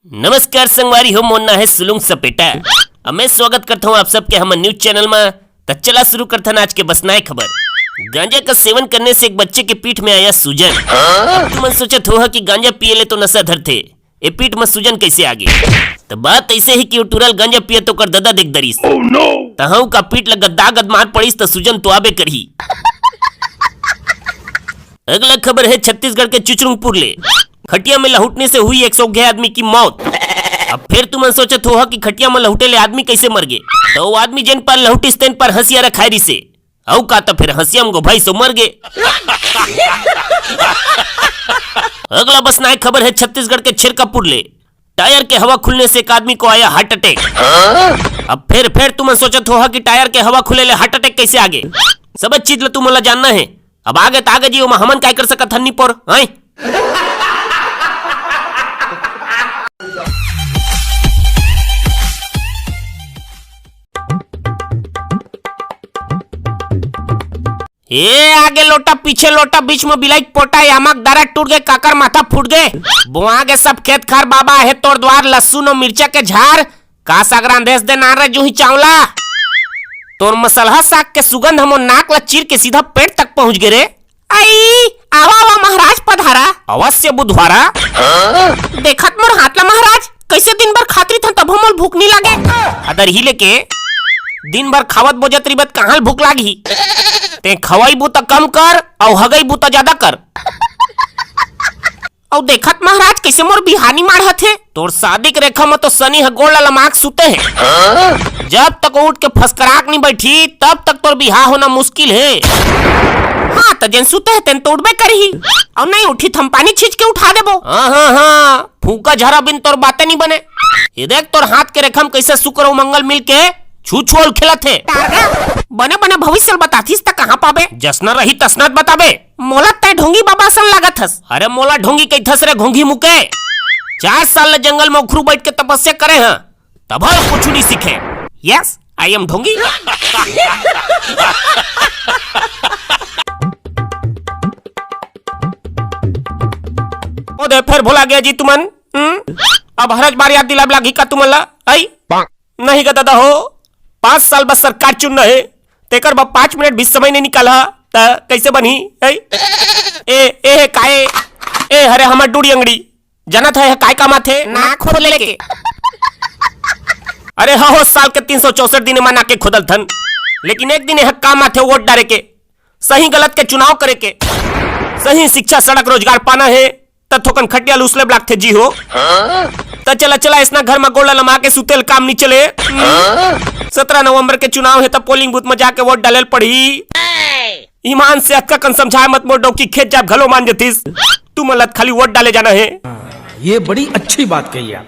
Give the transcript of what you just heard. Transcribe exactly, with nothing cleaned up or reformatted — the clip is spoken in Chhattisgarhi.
नमस्कार संगवारी हो, मोर नाम हे सुलुंग सपेटा। अब मैं स्वागत करता हूँ आप सबके हमर न्यूज चैनल में। त चला शुरू करथन आज के बसनाए खबर। गांजा का सेवन करने से एक बच्चे के पीठ में आया सूजन। अब तुमन सोचत होहा कि गांजा पिए ले तो नशा धरथे, ए पीठ में सूजन कैसे आगे? त बात ऐसे ही कि वो टुरा ल गांजा पियत ओकर ददा देख दरिस। तहु का पीठ ल गद्दा गद मार पड़िस त सूजन तो आबे करही। अगला खबर है छत्तीसगढ़ के चुचरुंगपुर ले। खटिया में लहुटने से हुई एक सौ ग्यारह आदमी की मौत। अब फिर तुमन सोचत होहा कि खटिया में लहुटे ले आदमी कैसे मर गे? तो वो आदमी जेन पर लहुटिस तेन पर हंसिया रखाय रिसे। अउ का, तो फिर हंसिया में गोभाई सो मर गे। अगला बसनाए खबर है छत्तीसगढ़ के छिरकापुर ले। टायर के हवा खुलने से एक आदमी को आया हार्ट अटैक। अब फिर फिर तुमन सोचत होहा कि टायर के हवा खुले ले हार्ट अटैक कैसे आगे? सब चीज ल तुमन ला जानना है। अब आगे त आगे जी, ओमा हमन काय कर सकत हन, निपोर, हैं? ए आगे लोटा, पीछे लोटा, बीच में बिलाई के पोटा, यामक दारा टूट गे, काकर माथा फूट गे, बोआ गे सब खेत खार, बाबा हे तोर द्वार, लहसुन अउ मिर्चा के झार, का साग रांधेस दे नान रे जूही चावला। तोर मसलहा साग के सुगंध हमर नाक ला चीर के सीधा पेट तक पहुंच गे रे। आई, आवा, आवा महाराज पधारा। अवश्य बुधवारा। देखत मोर हाथ ला महाराज, कैसे दिन भर खात रिथन तभो मोल भूख नी लागे। अदर ही लेके दिन भर खावत बोजत रिबत कहाँ ल भूख लागही? ते खवई बूता कम कर अउ हगई बूता ज्यादा कर। अउ देखत महाराज, कैसे मोर बिहानी माढ़त हे। तोर शादी के रेखा म तो सनी ह गोड़ ला लमाक सुते हे। जब तक उठ के फसकराक नी बैठी, तब तक तोर बिहाव होना मुश्किल हे। हाँ, त जेन सुते हे तेन तो उठबे करही। अउ नहीं उठी त हम पानी छींच के उठा देबो। हाँ, हाँ, हाँ, फूंका झरा बिन तोर बाते नी बने। ये देख तोर हाथ के रेखा म कैसे शुक्र अउ मंगल मिल के छू छोल खेलत हे। बने बने भविष्य ल बताथिस त कहाँ पाबे? जसना रही तसना त बताबे। मोला तैं ढोंगी बाबा असन लागत हस। अरे मोला ढोंगी कहिथस रे घोंघी मुके। चार साल ले जंगल में उखरू बैठ के तपस्या करे हं, तब कुछ नहीं सीखे। Yes, I am ढोंगी। ओ दे, फिर भुला गया जी तुमन। हम्म? अब हरज बार याद दिलाब लागी का तुमन ला? आई? नहीं गा दादा हो, पाँच साल बस सरकार चुनना है, तेकर बा पाँच मिनट भी समय नहीं निकाला, त कैसे बनही? ऐ? ए, ए, हे, काए? ए, हरे, हमर डूड़ी अंगड़ी, जानत है, काय काम आथे? नाक खोले के। अरे, हा हो, साल के तीन सौ चौसठ दिन मा नाके खोदल थन, लेकिन एक दिन यह काम आथे, वोट डारे के, सही गलत के चुनाव करे के, सही शिक्षा, सड़क, रोजगार पाना है, त थोकन खटिया लूस ले ब्लॉक थे जी हो। त चला, चला, ऐसना घर में गोला लमा के सुतेल काम नहीं चले। सत्रह नवंबर के चुनाव है, त पोलिंग बूथ में जाके वोट डाले ल पड़ही। ईमान से अतका कन समझाए मत मोर डौकी, खेत जाब घलो मान जतिस। तुमन ला त खाली वोट डाले जाना है। ये बड़ी अच्छी बात कही आप।